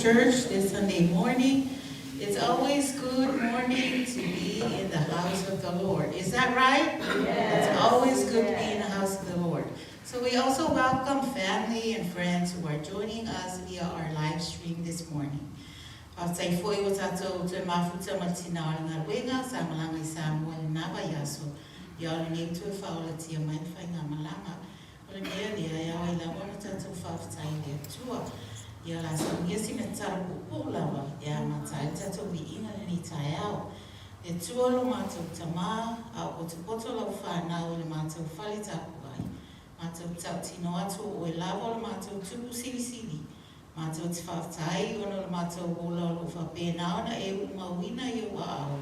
church this Sunday morning. It's always good morning to be in the house of the Lord. Is that right? Yes. It's always good to be in the house of the Lord. So we also welcome family and friends who are joining us via our live stream this morning. Faafetai foi ua tatou toe mafuta ma le tina o le galuega sa malaga i Samoa i lena vaiaso, ia o lenei ua toe faaolatia mai le faigamalaga. O le mea lea e ao ai lava ona tatou faafetai i le Atua. Ia o le a saunia sina tatalo puupuu lava e amata ai le tatou viiga i lenei taeao. Le Atua lo matou Tama, a o potopoto lau fanau i le matou fale tapuai, matou tautino atu o oe lava o le matou Tupu Silisili, Matou te faafetai ona o le matou ola o lo o faapena ona e uumauina i ou aao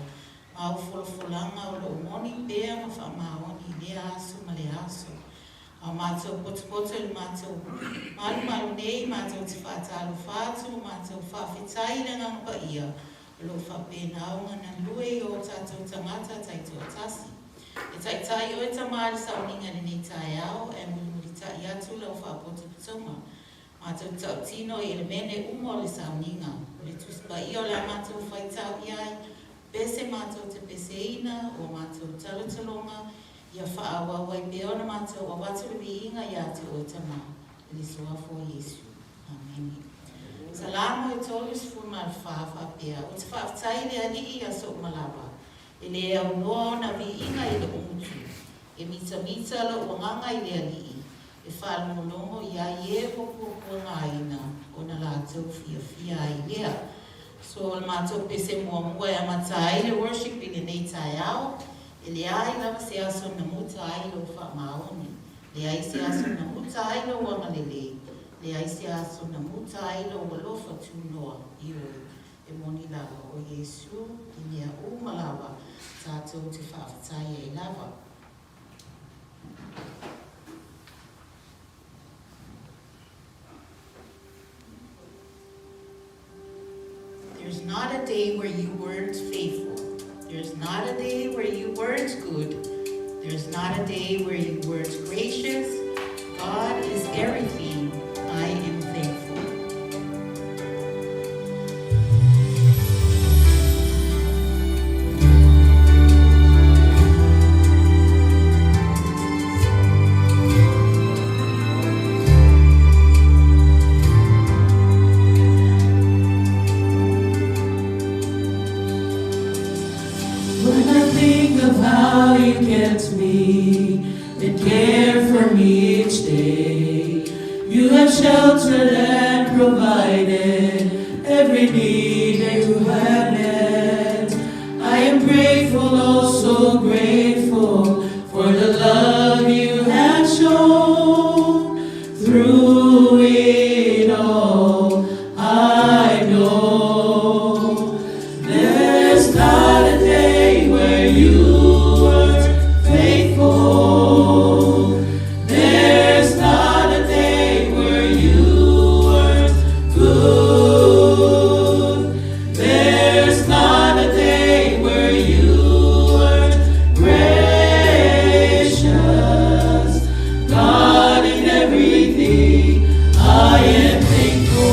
ma au folafolaga o lo o moni pea ma faamaoni i lea aso ma lea aso. A o matou potopoto i le matou malumalu nei, matou te faatalofa atu ma matou faafetai i le Agaga Paia o lo o faapena ona galue i o tatou tagata taitoatasi. E taitai oe Tama i le sauniga i lenei taeao, ae mulimulitai atu lau faapotopotoga. Matou tautino i elemene uma o le sauniga, o le Tusi Paia o le a matou faitau i ai, pese matou te peseina, ua matou talotaloga, ia faaauau ai pea ona matou avatu le viiga ia te oe Tama, i le Suafa o Iesu. Amene. Salamo e 34 faapea, Ou te faafetai i le Alii i aso uma lava, e le aunoa ona viiga i lou gutu. E mitamita lou agaga i le Alii, e faalogologo i ai e ua puapuagaina ona latou fiafia ai lea. So o le matou pese muamua e amata ai le worship i lenei taeao, e leai lava se aso na muta ai lou faamaoni, leai se aso na muta ai lou agalelei, leai se aso na muta ai lou alofa tunoa i oe. E moni lava o Iesu i mea uma lava tatou te faafetai ai lava. There's not a day where you weren't faithful. There's not a day where you weren't good. There's not a day where you weren't gracious. God is everything. I am thankful. When I think of how you kept me and cared for me each day, you have sheltered and provided every need you have met. I am grateful, oh so grateful, for the love you have shown through it all. I know there's not a day where you weren't faithful. There's not a day where you weren't good. There's not a day where you weren't gracious. God in everything, I am thankful.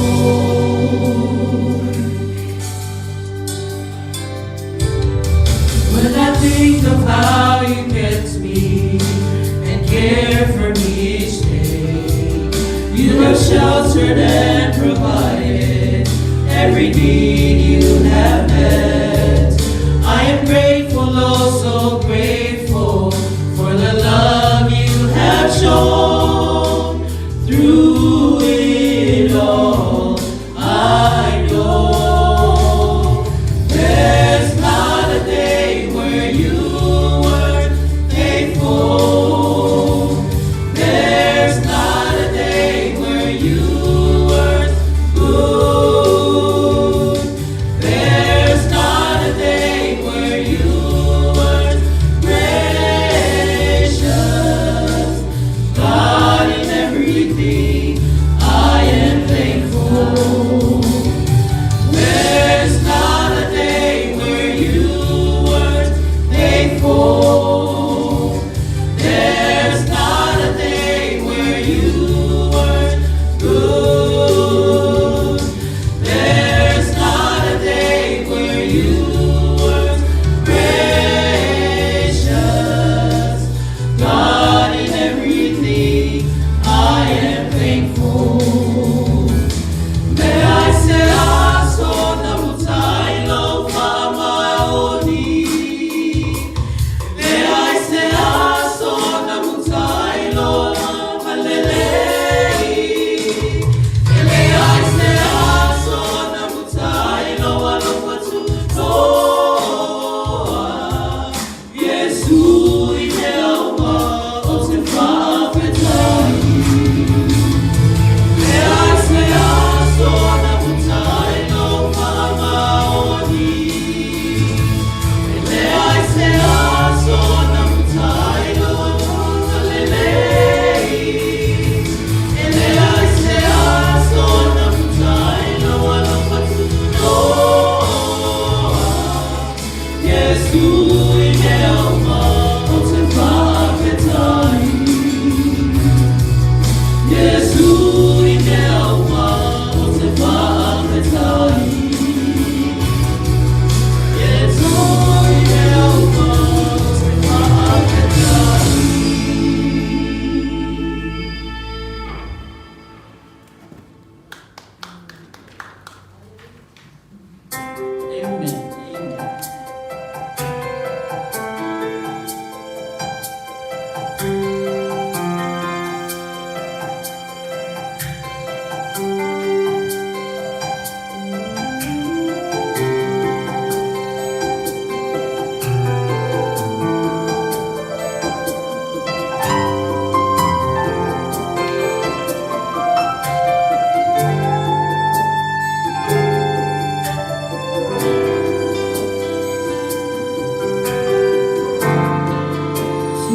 When I think of how you kept me and cared for me each day, you have sheltered and provided every need you have met. I am grateful, oh so grateful, for the love you have shown through it all. I know there's not a day where you weren't faithful. There's not a day where you weren't good.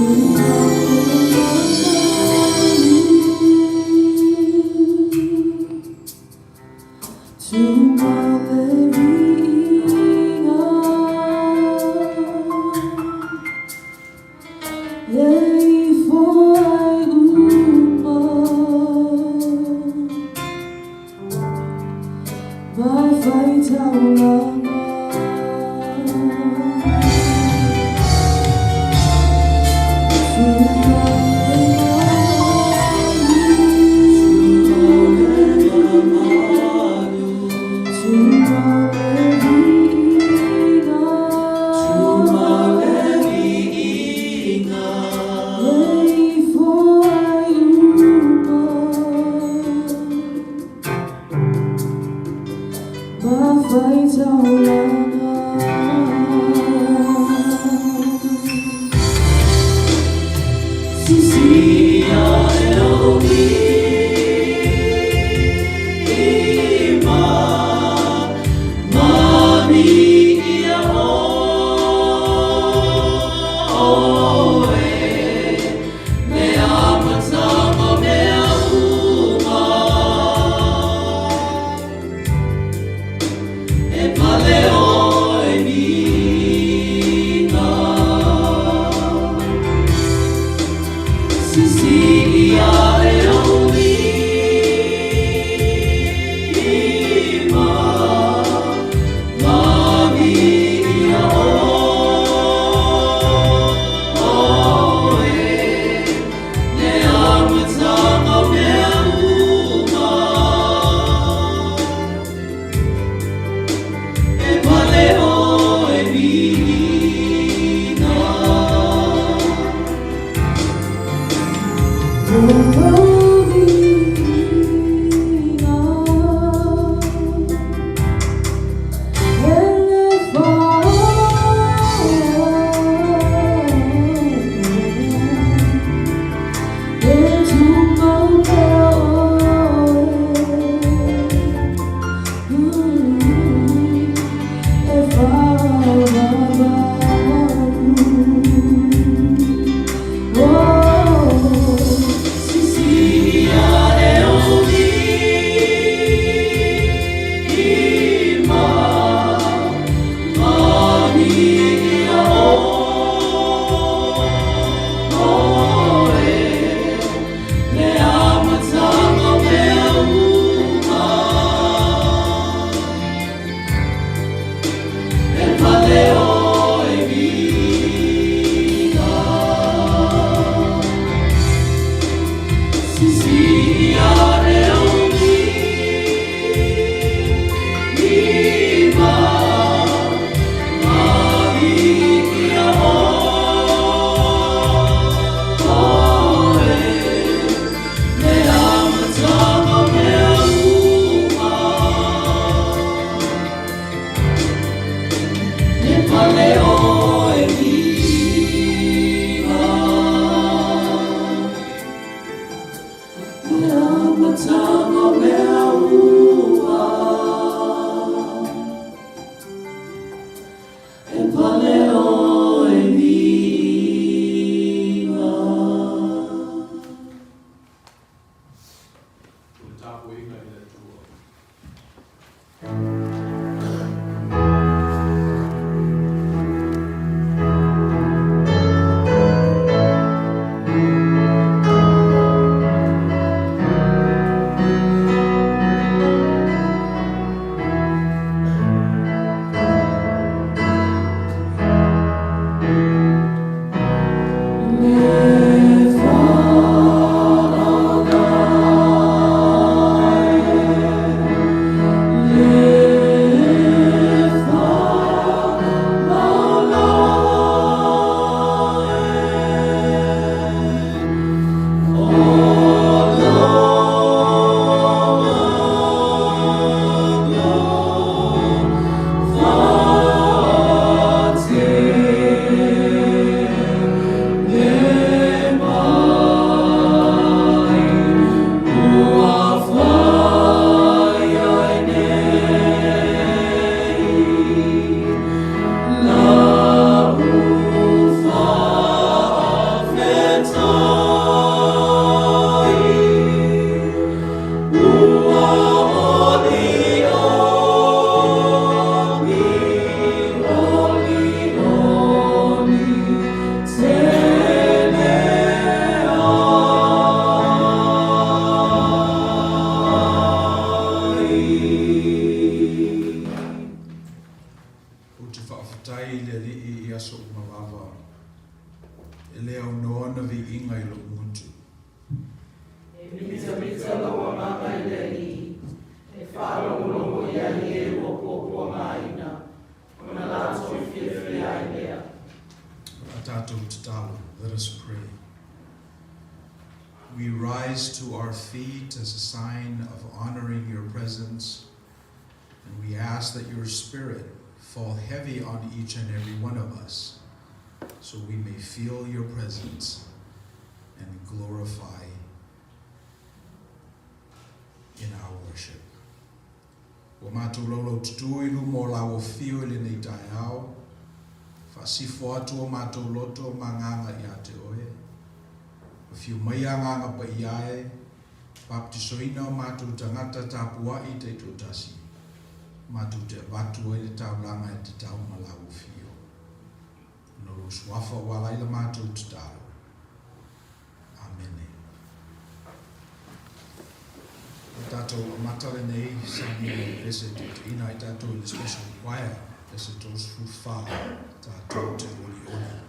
Oh, aunoa ona viiga i lou gutu. E mitamita lou agaga i le Alii, e faalogologo i ai e ua puapuagaina, ona latou fiafia ai lea. A tatou tatalo, let us pray. We rise to our feet as a sign of honoring your presence, and we ask that your Spirit fall heavy on each and every one of us, so we may feel your presence and glorify in our worship. Ua matou laulaututu i luma o lau afio i lenei taeao, faasifo atu o matou loto ma agaga ia te oe. Afio mai Agaga Paia e, baptisoina o matou tagata tapuai taitoatasi, matou te avatu ai le taulaga e tatau ma lau afio. Ona o lou suafa ua ala ai la matou tatalo. Amene. O tatou amata lenei sani i vese taitaiina ai tatou i le special choir, vese 34, tatou te olioli.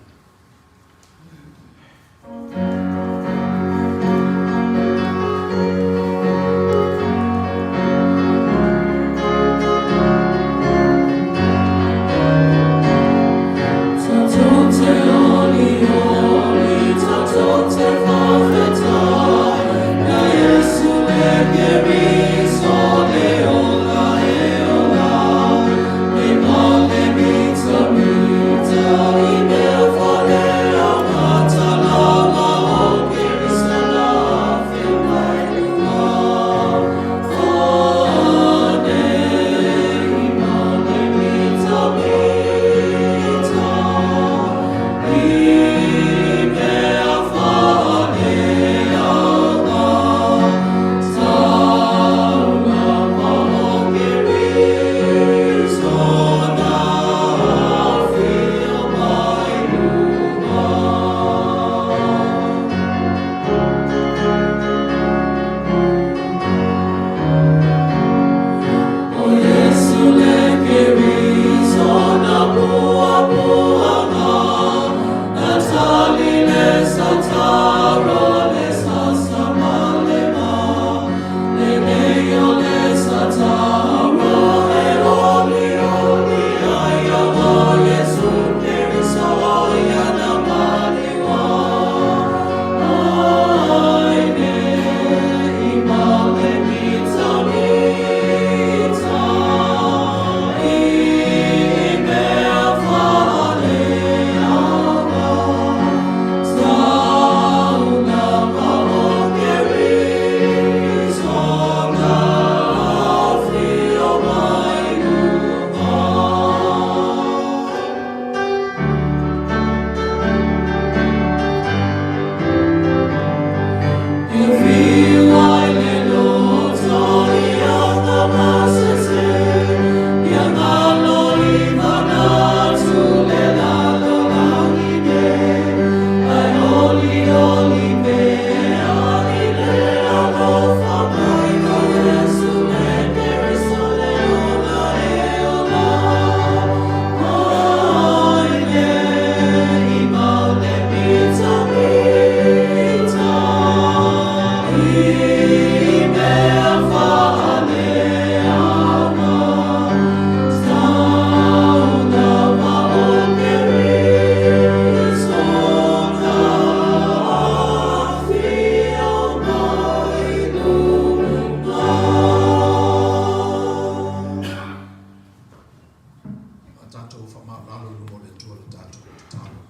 A tatou faamaualalo i luma o le Atua le tatou tatalo.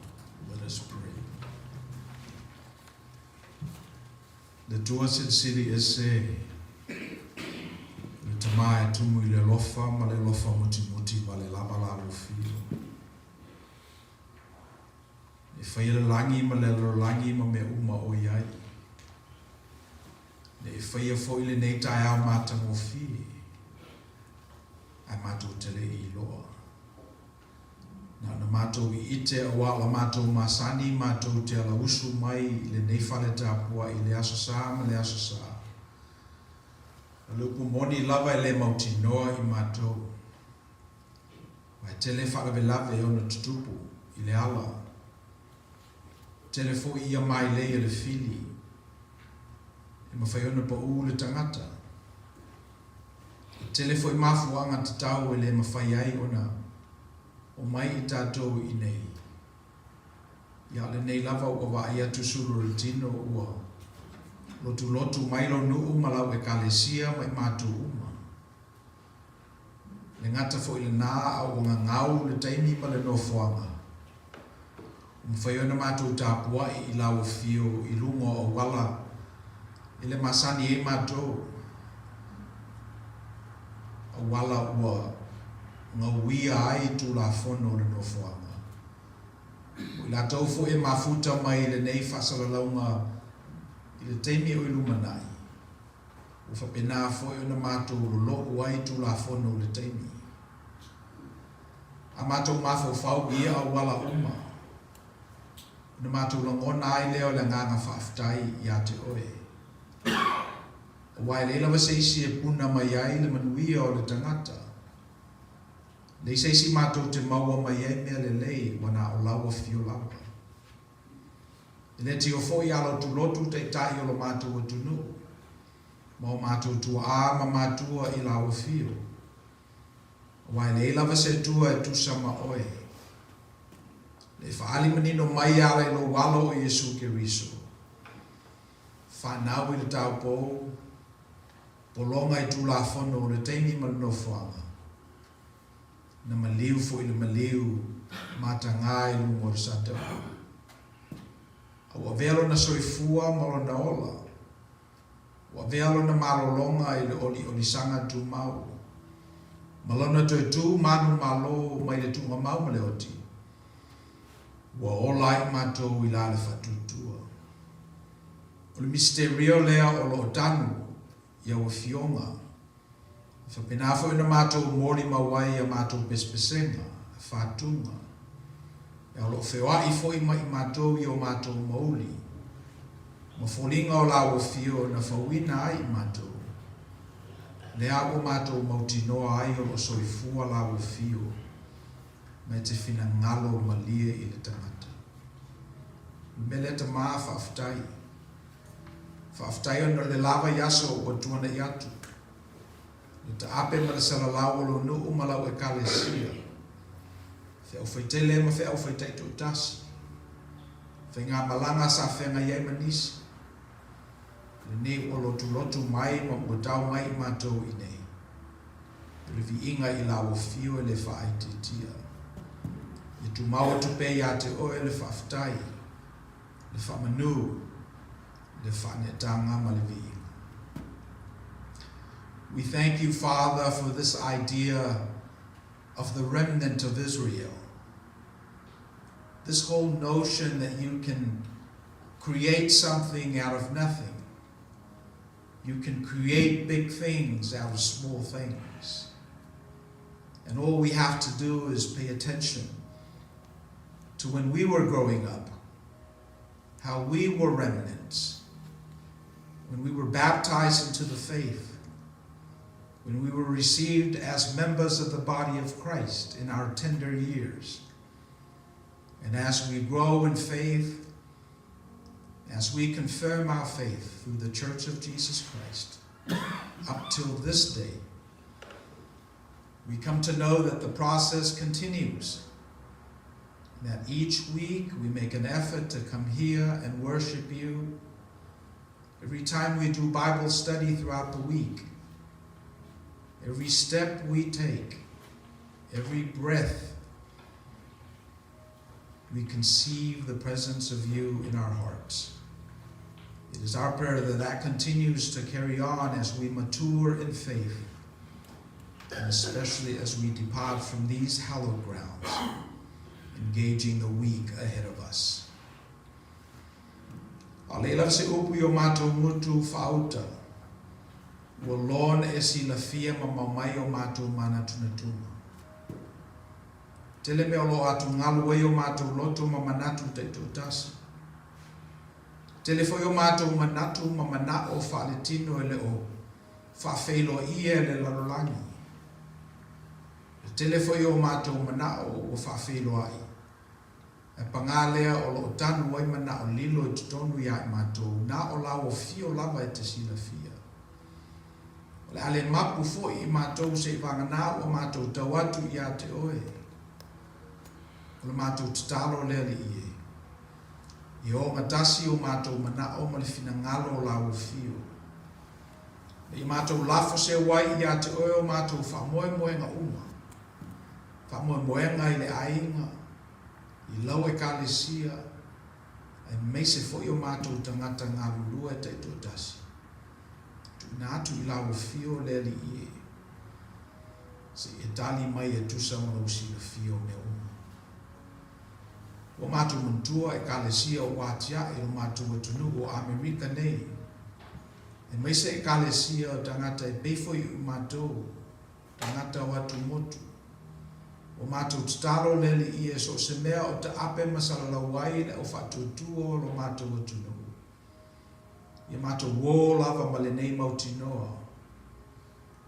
Let us pray. Le Atua Silisili Ese, le Tama e tumu i le alofa ma le alofa mutimuti ma le lava lalofio. E faia le lagi ma le lalolagi ma mea uma o i ai. Ne i faia foi lenei taeao matagofie, ae matou te le i iloa. Na ona matou iite auā la matou masani matou te alausu mai i lenei fale tapuai i le aso sa ma le aso sa. O le upu moni lava e le mautinoa i matou. Aua e tele faalavelave e ono tutupu i le ala. Tele foi ia mailei a le fili e mafai ona paū le tagata. E tele foi mafuaaga tatau e le mafai ai ona omai i tatou i inei. Ia o lenei lava ua vaai atu sulu o le tino ua lotulotu mai lou nuu ma lau Ekalesia ma i matou uma. E le gata foi i lena a ua gagau le taimi ma le nofoaga. Ua mafai ona matou tapuai i lau afio i luga o auala e le masani ai matou, auala ua gauia ai Tulafono o le nofoaga. O i latou foi e mafuta mai i lenei faasalalauga i le taimi o i lumanai, ua faapena foi ona matou lolo'u ai Tulafono o le taimi. A matou mafaufau i ia auala uma, ona matou lagona ai lea o le agaga faafetai ia te Oe. Aua e leai lava se isi e puna mai ai le manuia o le tagata. Leai se isi matou te maua mai ai mea lelei ua na o lau afio lava. E le tio foi a lotulotu taitai o lo matou atunuu, ma o matou tuaa ma matua i lau afio. Aua e leai lava se Atua e tusa ma Oe. Le faaali manino mai e ala i lou Alo o Iesu Keriso. Fanau i le taupou, pologa i Tulafono o le taimi ma le nofoaga. Na maliu foi le maliu matagā i luga o le sataua. A ua avea lona soifua ma lona ola, Ua avea lona malologa i le oliolisaga tumau, ma lona toe tu manumalo mai le tuugamau ma le oti, ua ola ai matou i la le faatuatua. O le misiterio lea o lo o tanu i au afioga, e faapena foi ona matou molimau ai i a matou pesepesega, fatuga, e o lo o feoai foi ma i matou i o matou mauli, ma foliga o lau afio na fauina ai i matou. Lea ua matou mautinoa ai o lo o soifua lau afio, ma e te finagalo malie i le tagata. O le mea lea Tamā, faafetai. Faafetai ona o le lava i aso ua tuanai atu, le taape ma le salalau o lou nuu ma lau Ekalesia, feau faitele ma feau faitaitoatasi, faigamalaga sa feagai ai ma nisi, lenei ua lotulotu mai ma ua tau mai i matou i nei. O le viiga i lau afio e le faaitiitia. Ia tumau atu pea ia te oe le faafetai, le faamanu, le faaneetaga ma le viiga. We thank you, Father, for this idea of the remnant of Israel. This whole notion that you can create something out of nothing. You can create big things out of small things. And all we have to do is pay attention to when we were growing up, how we were remnants, when we were baptized into the faith, when we were received as members of the body of Christ in our tender years. And as we grow in faith, as we confirm our faith through the Church of Jesus Christ, up till this day, we come to know that the process continues. That each week we make an effort to come here and worship you. Every time we do Bible study throughout the week, every step we take, every breath, we conceive the presence of you in our hearts. It is our prayer that that continues to carry on as we mature in faith, and especially as we depart from these hallowed grounds, engaging the week ahead of us. A leai lava se upu i o matou gutu faauta, ua loa ona e silafia ma mau mai o matou manatunatuga. Tele mea o lo o atugalu ai o matou loto ma manatu taitoatasi. Tele foi o matou manatu ma manao faaletino e le o faafeiloaia e le lalolagi. Le tele foi o matou manao ua faafeiloai. Ae pagā lea o lo o tanu ai manaʻo lilo i totonu iā i matou, na o lau afio lava e te silafia. O le a le mapu foi i matou seivaganā ua matou tau atu iā te oe. O le matou tatalo le Alii e. Ia ogatasi o matou manaʻo ma le finagalo o lau afio. Ina ia matou lafo seu ai iā te oe o matou faamoemoega uma, faamoemoega i le aiga, i lau Ekalesia, aemaise foi o matou tagata galulue taitoatasi. Tuuina atu i lau afio le Alii e, se i e tali mai e tusa ma lou silafia o mea uma. Ua matou manatua Ekalesia ua atiae i lo matou atunuu o Amerika nei, aemaise Ekalesia o tagata e pei foi i matou, tagata o atumotu. Ua matou tatalo le Alii e so o se mea o taape ma salalau ai le au faatuatua o lo matou atunuu. Ia matou uō lava ma lenei mautinoa,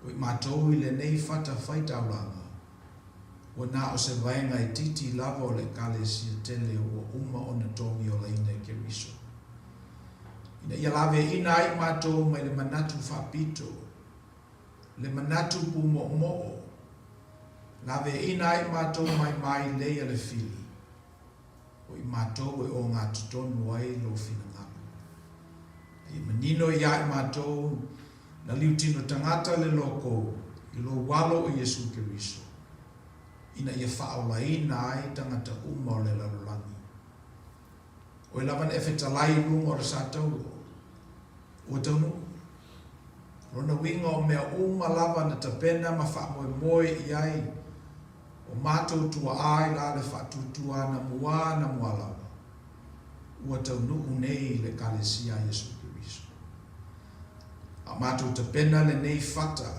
o i matou i lenei fata faitaulaga, ua na o se vaega itiiti lava o le Ekalesia tele ua uma ona togiolaina e Keriso. Ina ia laveaiina ai matou mai le manatu faapito, le manatu pūmoʻomoʻo, laveaiina ai matou mai mailei a le fili, o i matou e ogatotonu ai lou finagalo. A ia manino iā i matou na liutino tagata le loko i lou alo o Iesu Keriso, ina ia faaolaina ai tagata uma o le lalolagi. Oe lava na e fetalai i luga o le sa taulo, ua taunuu. Lona uiga o mea uma lava na tapena ma faamoemoe i ai o matou tuaā i la le faatuatua anamua anamua lava, ua taunuu nei i le Ekalesia a Iesu Keriso. A o matou tapena lenei fata,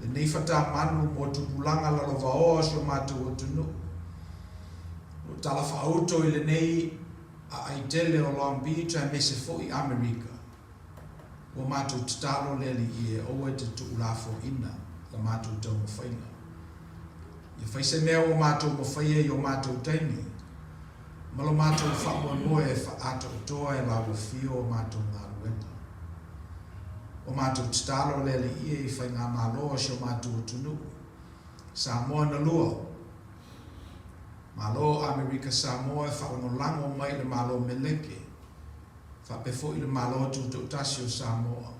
lenei fatamanu mo tupulaga lalovaoa o si o matou atunuu, o lo o talafaauto i lenei aai tele o Long Beach aemaise foi Amerika, ua matou tatalo le Alii e aua e te tuulafoaiina la matou taumafaiga. Ia fai se mea ua matou mafaia i o matou taimi, ma lo matou faamoemoe e faaatoatoa e lau afio o matou galuega. Ua matou tatalo le Alii e i faigamalo a si o matou atunuu, Samoa na lua, Malo o Amerika Samoa e faalagolago mai i le Malo Meleke, faapea foi le Malo Tutoatasi o Samoa.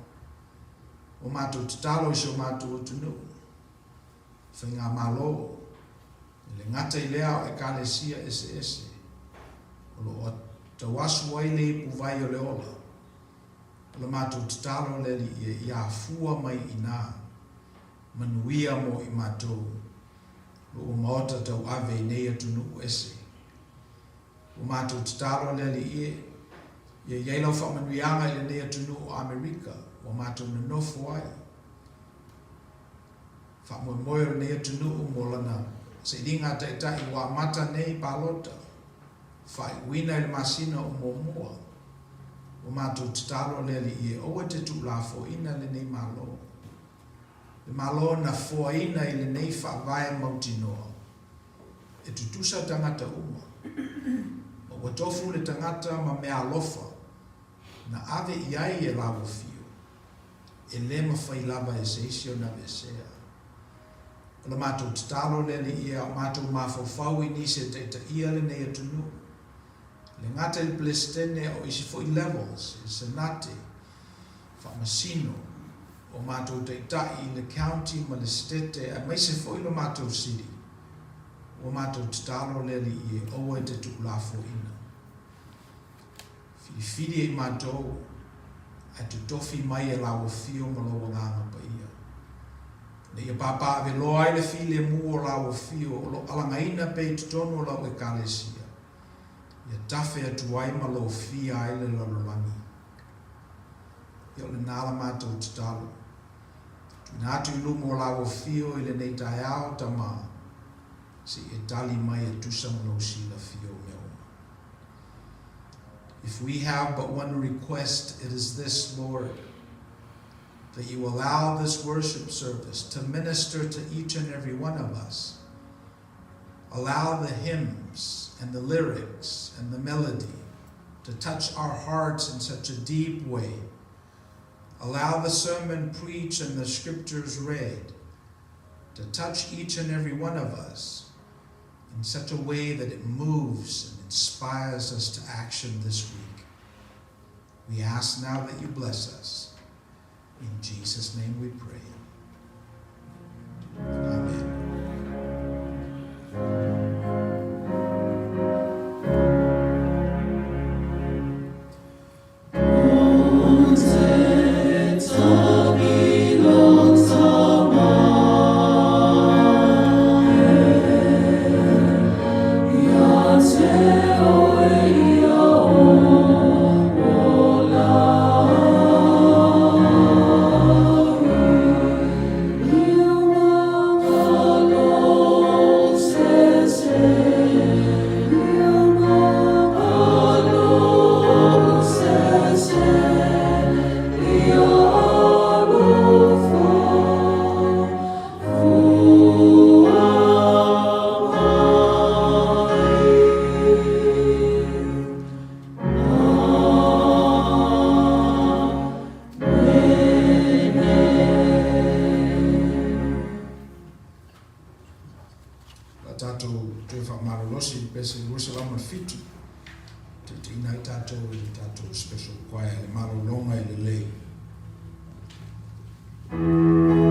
Ua matou tatalo i si o matou atunuu, faigamalo, e le gata i lea o Ekalesia eseese, o lo o tauasu ai le ipuvai o le ola. O le matou tatalo le Alii e ia afua mai i ina, manuia mo i matou, lo ua maota tauave i nei atunuu ese. Ua matou tatalo le Alii e, ia i ai lau faamanuiaga i lenei atunuu o Amerika ua matou nonofo ai. Faamoemoe o lenei atunuu mo lana sailiga taitai ua amata nei palota, faaiuina i le masina o Muamua. Ua matou tatalo le Alii e aua te tuulafoaiina lenei Malo. Le Malo na foaina i lenei faavae mautinoa. E tutusa tagata uma. Ma ua tofu le tagata ma meaalofa na ave i ai e lau afio, e le mafai lava e se isi ona aveesea. O le matou tatalo le Alii e a o matou mafaufau i nisi e taitaia lenei atunuu, le gata i le Peresetene a o isi foi levels, i le Senate, Faamasino, o matou taitai i le County ma le Setete aemaise foi lo matou City, ua matou tatalo le Alii e aua e te tuulafoaiina. Filifili e i matou, ae totofi mai e lau Afio ma lou Agaga Paia. Ina ia papaaveloa ai le filemu o lau Afio o lo alagaina pea i totonu o lau Ekalesia, ia tafe atu ai ma lofia ai le lalolagi. Ia o lena la matou tatalo. Tuuina atu i luma o lau Afio i lenei taeao, Tama, se i e tali mai e tusa ma lou silafia o mea uma. If we have but one request, it is this, Lord, that you allow this worship service to minister to each and every one of us. Allow the hymns and the lyrics and the melody to touch our hearts in such a deep way. Allow the sermon preached and the scriptures read to touch each and every one of us in such a way that it moves and inspires us to action this week. We ask now that you bless us. In Jesus' name we pray. Amen. La tātou toe whaamalolosi i pese 207. Te tina i tātou i le tātou special choir le malolonga i le lei. Ai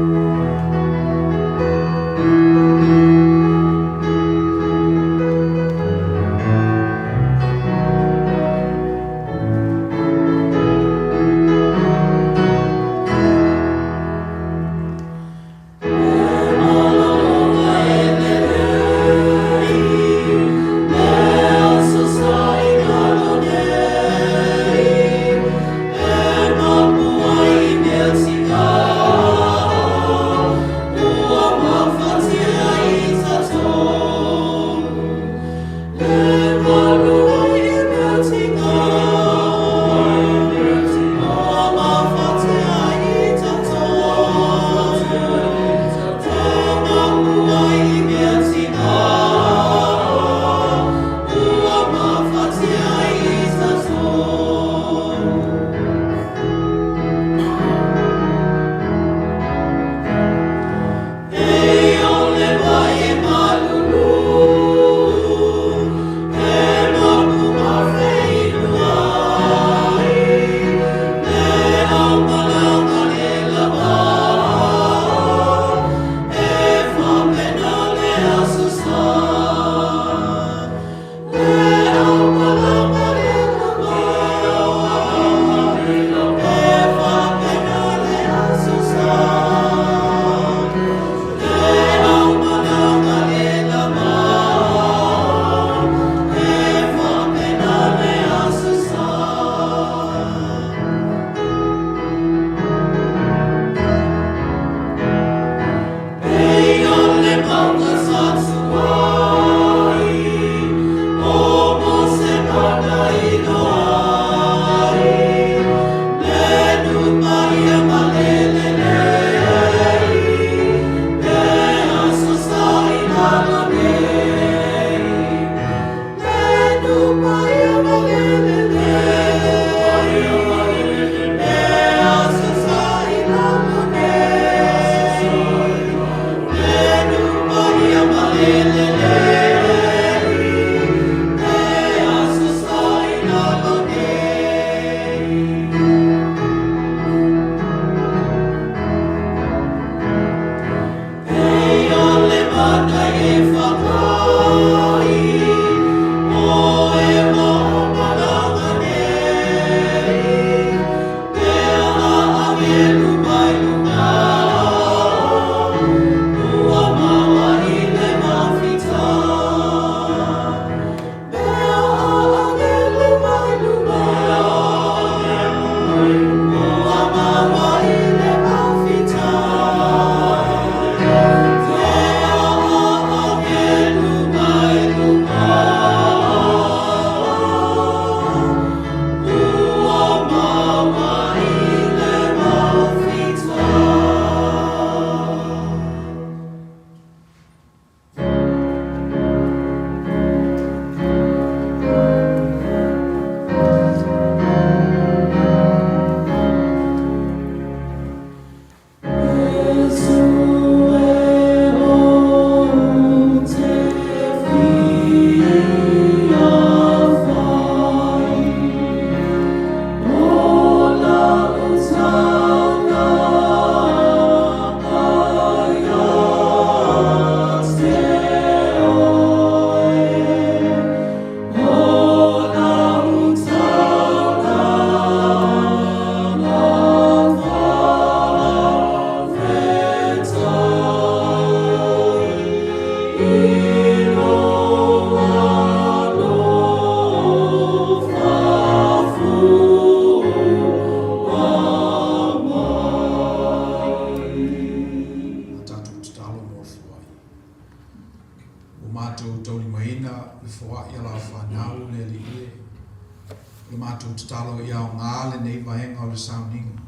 matou tatalo ia aoga lenei vaega o le sauniga,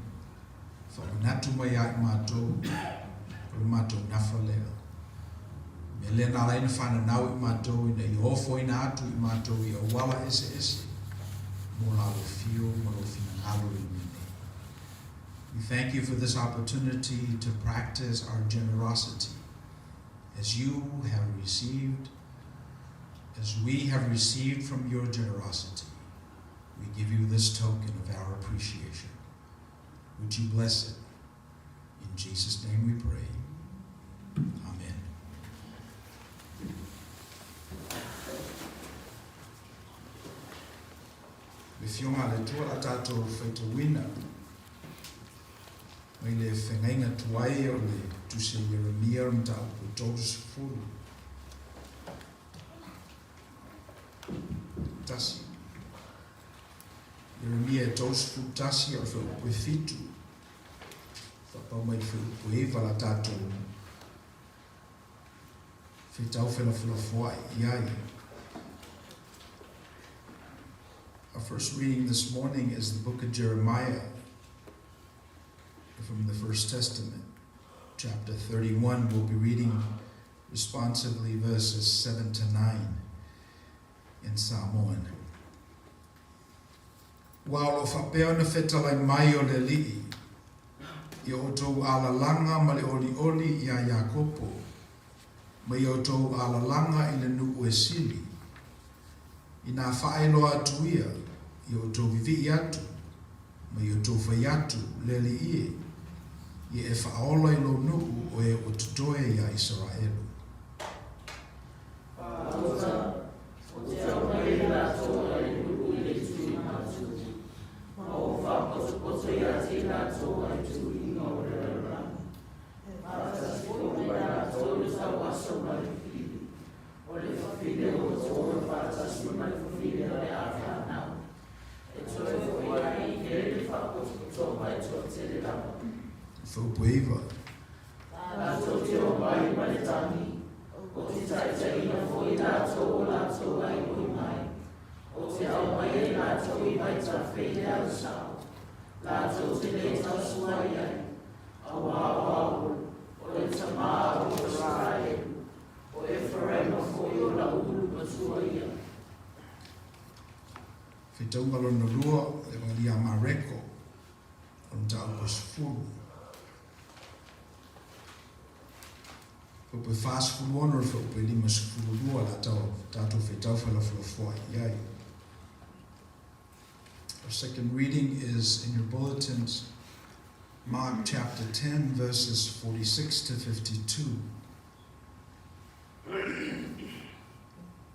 faamanatu mai ia i matou o le matou nafa lea. O le mea lea na ala ai ona fananau i matou ina ia ofoina atu i matou i auala eseese mo la afio ma lou finagalo i le mea nei. We thank you for this opportunity to practice our generosity as you have received, as we have received from your generosity. We give you this token of our appreciation. Would you bless it? In Jesus' name we pray. Amen. Le Afioga a le Atua la tatou faitauina mai le Feagaiga Tuai o le Tusi a Ieremia o le mataupu 30. Tasi. Ieremia e 31 o le fuaiupu e 7. Faapau mai le fuaiupu e 9 la tatou feitau felafolafoai i ai. Our first reading this morning is the book of Jeremiah from the First Testament, chapter 31. We'll be reading responsively verses 7 to 9 in Samoan. Ua o lo o faapea ona fetalai mai o le Alii i o outou alalaga ma le olioli iā Iakopo, ma i outou alalaga i le nuu e sili, inā faailoa atu ia i outou vivii atu, ma i outou fai atu, Le Alii e, ia e faaola i lou nuu o e ua totoe iā Isaraelu. Faaota, o te aumai ai latou mai le nuu i le itu i matu, ma o faapotopoto ia te i latou ai tuuiga o le lalolagi. E faatasi foi ma i latou le tauaso ma le fili, o le fafine ua toa faatasi ma le fafine o le a fanau. E toe foi ai i nei le faapotopotoga e toatele lava. Fuaiupu e 9. Latou te omai ma le tagi, o te taitaiina foi latou o latou aioi mai, o te aumai ai latou i vaitafe i le alosao, latou te le tausuai ai, auā o au, o le Tamā o Isaraelu, o Eferaima foi o lau ulu matua ia. Faitauga lona lua, le Evagelia a Mareko, o le mataupu e 10. Fuaiupu e 46 le fuaiupu e 52 la tatou feitau felafolafoai i ai. Our second reading is in your bulletins, Mark chapter 10, verses 46 to 52.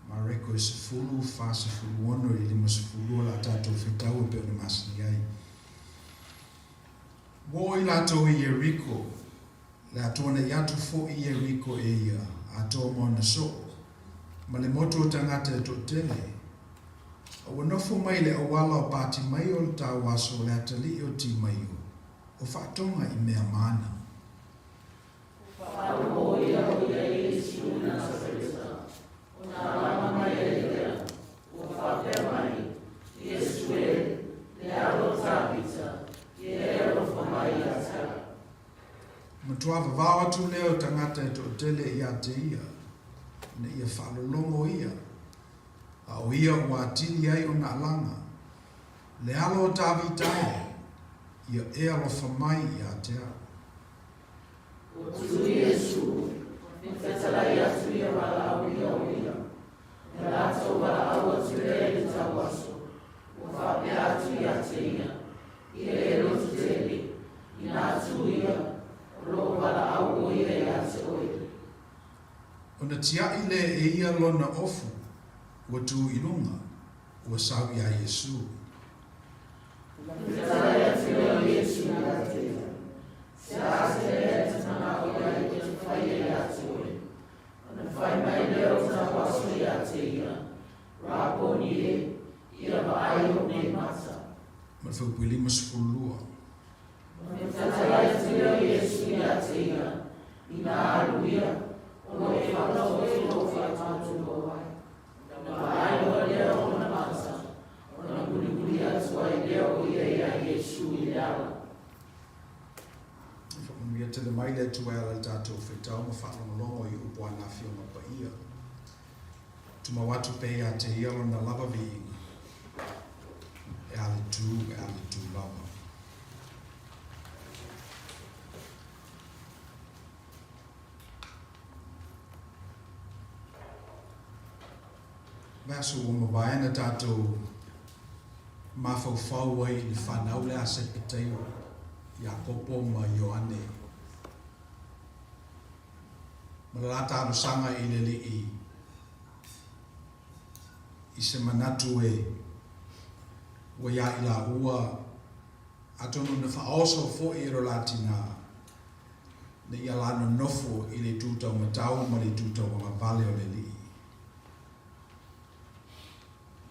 Mareko e 10, 46 i le 52 la tatou feitau e pei ona masani ai. Ua oo i latou i Ieriko, le atoa nei atu fo'i i Ieriko e ia, atoa ma ona soo, ma le motu o tagata e toatele. A ua nofo mai le auala o Patimaio le tauaso o le atalii o Timaio, o faatoga i mea mana. Faalogo ia o ia Iesu i Nasareta, ona alaga mai ai lea, ua faapea mai, Iesu e, le Alo o Tavita, ia e alofa mai ia te au. Matua vavao atu lea o tagata e toatele ia te ia, ina ia faalologo ia, a o ia ua atili ai ona alaga, Le Alo o Tavita e, ia e alofa mai ia te au. Ua tu Iesu, ma fetalai atu ia valaaulia o ia, na latou valaau atu lea i le tauaso, ua faapea atu ia te ia, Ia e loto tele, inā tu ia, o lo o valaau o ia ia te oe. Ona tia'i lea e ia lona ofu, ua tu i luga, ua sau iā Iesū. Fetalai atu lea o Iesu ia te ia, Se a se mea e te manao i ai ou te faia ia te oe? Ona fai mai lea o tauaso ia te ia, Raponi e, ia vaai ou nei mata. Ma le fuaiupu e 52. Ona fetalai atu lea o Iesu ia te ia, Inā alu ia, o lo e faatoe lou faatuatua ai. Ona vaai loa lea o ona mata, ona mulimuli atu Iesu i le ala. Faamanuia tele mai le Atua e ala i le tatou faitau ma faalogologo i upu a Ana Afioga Paia. Tumau atu pea ia te Ia Lona lava viiga, e a le tu, e a le tu lava. Vaiaso ua mavae na tatou mafaufau ai i le fanau lea a Sepeteio, Iakopo ma Ioane, ma le la talosaga i le Alii i se manatu e ua iā i laua, atonu na faaoso foi e lo la tinā, ne i ala nonofo i le itu taumatau ma le itu tauagavale o le Alii.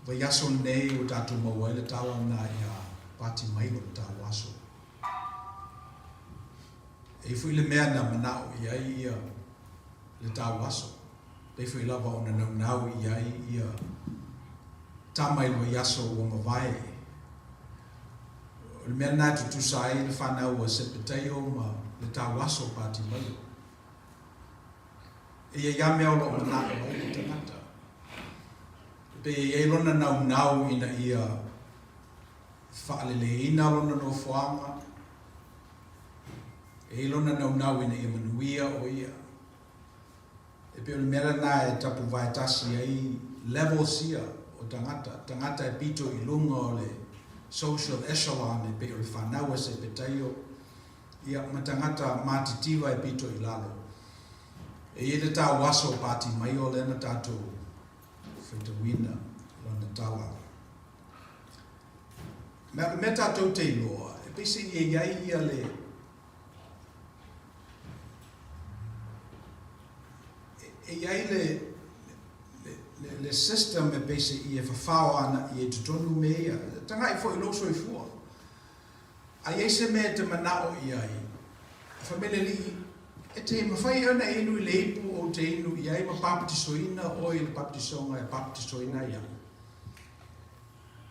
Vaiaso lenei ua tatou maua ai le tala lena ia Patimaio le tauaso. E i ai foi le mea na manao i ai ia le tauaso. Pei foi lava ona naunau i ai ia tama i le vaiaso ua mavae. O le mea lena e tutusa ai le fanau a Sepetaio ma le tauaso o Patimaio. E i ai lava mea o lo o manao ai le tagata. E pei e i ai lona naunau ina ia faaleleiina lona nofoaga, e i ai lona naunau ina ia manuia o ia. E pei o le mea lena e tapuvae tasi ai levels ia o tagata, tagata e pito i luga o le social echelon e pei o le fanau a Sepetaio, ia, ma tagata matitiva e pito i lalo. E i ai le tauaso o Patimaio lea na tatou faitauina lana tala. Ma o le mea tatou te iloa, e pei e i ai ia le e i ai le le, le system e pei e fafao ana i totonu mea ia. Tagai foi i lou soifua. A i ai se mea e te manao i ai, fai mai le Alii, E te mafai ea ona e inu i le ipu ou te inu i ai ma papatisoina oe i le papatisoga e papatisoina ai au?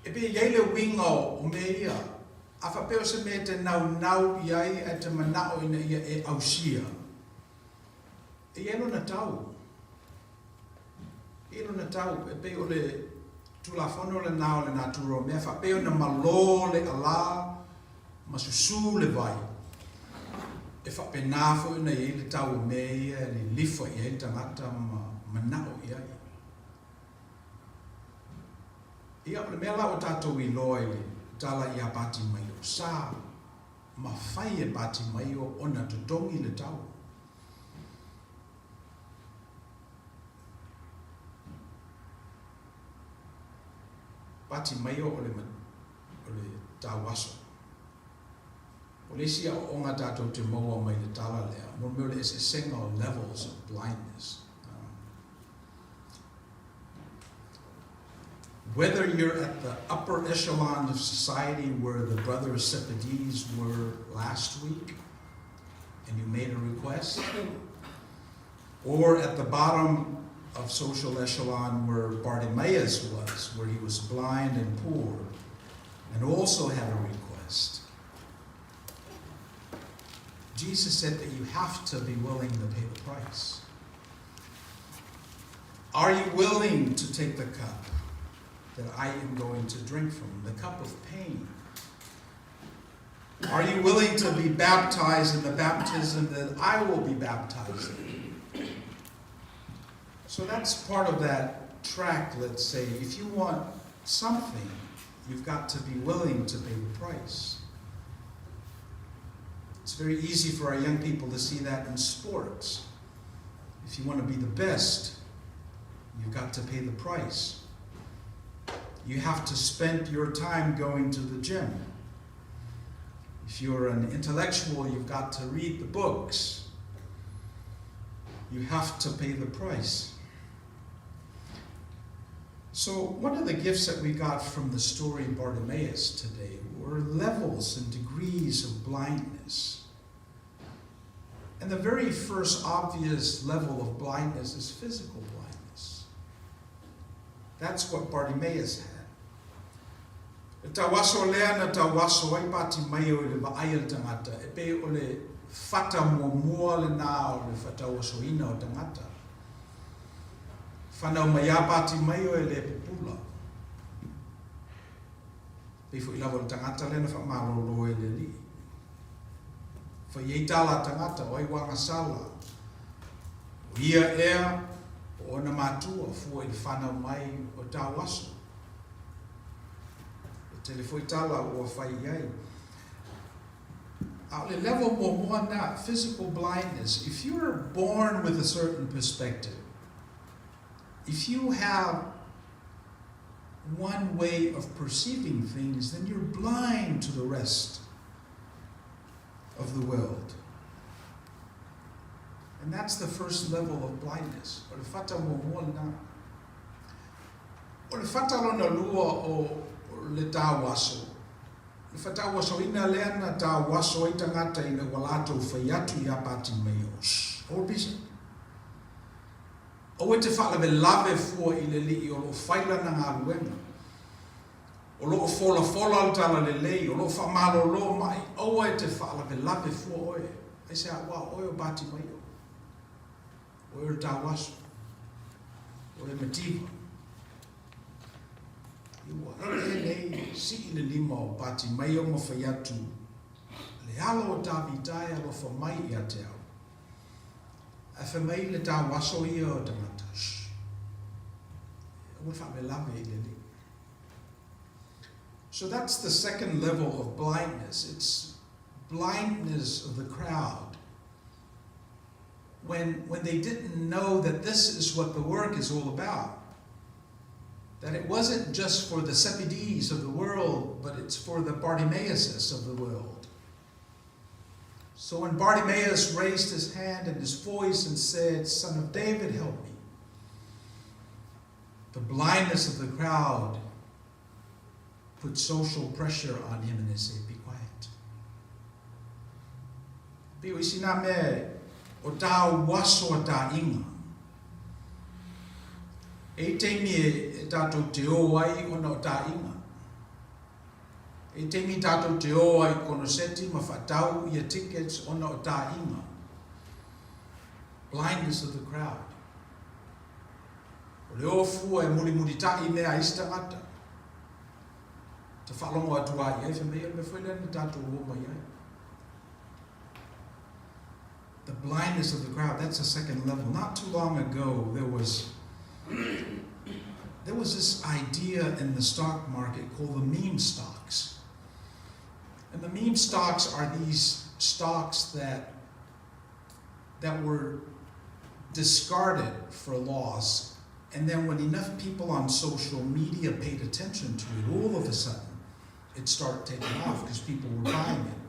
E pei e i ai le uiga o mea ia, a faapea o se mea e te naunau i ai ae te manao ina ia e ausia, e i ai lona tau. E i ai lona tau, e pei o le Tulafono lena o le natura o mea, faapea ona malo le ala ma susū le vai, e faapena foi ona i ai le tau o mea ia e lilifa i ai le tagata ma manao i ai. Ia, o le mea la ua tatou iloa i le tala ia Patimaio, sa mafai e Patimaio ona totogi le tau. Patimaio o le o le tauaso. O le isi aoaoga tatou te maua mai le tala lea, mo le mea o le eseesega o levels of blindness. Whether you're at the upper echelon of society where the brothers Zebedees were last week, and you made a request, or at the bottom of social echelon where Bartimaeus was, where he was blind and poor, and also had a request. Jesus said that you have to be willing to pay the price. Are you willing to take the cup that I am going to drink from, the cup of pain? Are you willing to be baptized in the baptism that I will be baptized in? So that's part of that track, let's say. If you want something, you've got to be willing to pay the price. It's very easy for our young people to see that in sports. If you want to be the best, you've got to pay the price. You have to spend your time going to the gym. If you're an intellectual, you've got to read the books. You have to pay the price. So, one of the gifts that we got from the story of Bartimaeus today were levels and degrees of blindness. And the very first obvious level of blindness is physical blindness. That's what Bartimaeus had. Le tauaso lea na tauaso ai Patimaio i le vaai a le tagata, e pei o le fata muamua lena o le faatauasoina o tagata. Fanau mai lava Patimaio e le pupula. Pei foi lava o le tagata lea na faamalolo e le Alii. Fai ai tala a tagata, o ai ua agasala? O ia ea po o ona matua fua i le fanau mai o tauaso. E tele foi tala ua fai i ai. A o le level muamua lena, physical blindness, if you're born with a certain perspective, if you have one way of perceiving things, then you're blind to the rest of the world. And that's the first level of blindness. O le fata muamua lena. O le fata lona lua o le tauaso, le fatauasoina lea na tauaso ai tagata ina ua latou fai atu iā Patimaio, Shh, aua pisa. Aua e te faalavelave fua i le alii o lo o fai lana galuega. O lo o folafola le talalelei, o lo o faamalolo mai, aua e te faalavelave fua oe. Aisea, aua o oe o Patimaio. Oe o le tauaso. Oe e mativa. Ia ua ee nei, sii le lima o Patimaio ma fai atu, Le alo o Tavita e alofa mai ia te au. Ae fai mai le tauaso ia o tagata, Shh. Aua le faalavelave i le alii. So that's the second level of blindness. It's blindness of the crowd. When, when they didn't know that this is what the work is all about. That it wasn't just for the Zebedees of the world, but it's for the Bartimaeuses of the world. So when Bartimaeus raised his hand and his voice and said, Son of David, help me, the blindness of the crowd put social pressure on him and they said, Be quiet. Pei o isi nā mea o tauaso a taʻiga. E i taimi e tātou te ō ai ona o taʻiga. E i taimi tātou te ō ai konoseti ma whaatau ia tickets ona o taʻiga. Blindness of the crowd. O le ō fua e mulimulitaʻi mea a isi tagata. Ta faalogo atu a i ai, fai mai, o le mea foi lea na tātou ō mai ai. The blindness of the crowd, that's a second level. Not too long ago, there was there was this idea in the stock market called the meme stocks. And the meme stocks are these stocks that that were discarded for loss. And then when enough people on social media paid attention to it, all of a sudden it started taking off because people were buying it.